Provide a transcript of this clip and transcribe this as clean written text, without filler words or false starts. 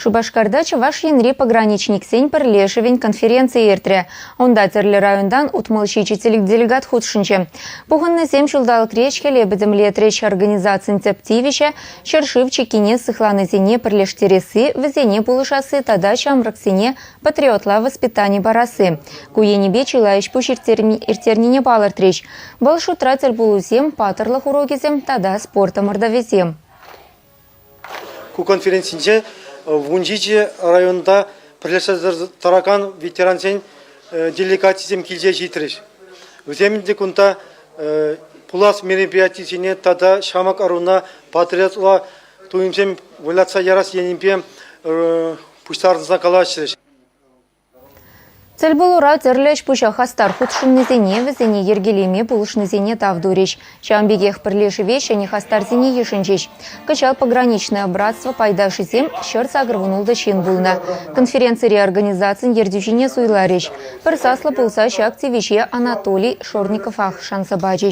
Шупашкарта Чӑваш Енри пограничниксен пӗрлешӗвӗн конференцийӗ иртрӗ. Унта тӗрлӗ районтан 67 делегат хутшӑнчӗ. Пухӑннисем ҫулталӑкри ӗҫ-хӗле пӗтӗмлетрӗҫ. Организацин тӗп тивӗҫӗ – ҫӗршыв чиккине сыхланисене пӗрлештересси, вӗсене пулӑшасси тата ҫамрӑксене патриотла воспитани парасси. Ку енӗпе чылай ӗҫ-пуҫ ирттернине палӑртрӗҫ. Вӑл шутра тӗлпулусем, паттӑрлӑх урокӗсем тата спорт ӑмӑртӑвӗсем. Ку конференцинче 17 районта пӗрлешсе тӑракан ветерансен делегацисем килсе ҫитрӗҫ. Вӗсем ӗнтӗ кунта пулас мероприятисене тата ҫамрӑк ӑруна патриотла туйӑмсем вылятса ярас енӗпе пуҫтарӑнса калаҫрӗҫ. Тӗлпулура тӗрлӗ ӗҫ-пуҫа хастар хутшӑннисене, вӗсене йӗркелеме пулӑшнисене тав турӗҫ. Ҫавӑн пекех пӗрлешӗве ҫӗнӗ хастарсене йышӑнчӗҫ. Кӑҫал Пограничное братство пайташӗсем 186 ҫын пулнӑ. Конференцире организацин ертӳҫине суйларӗҫ. Пӗр саслӑ пулса ҫак тивӗҫе Анатолий Шорниковах шанса пачӗҫ.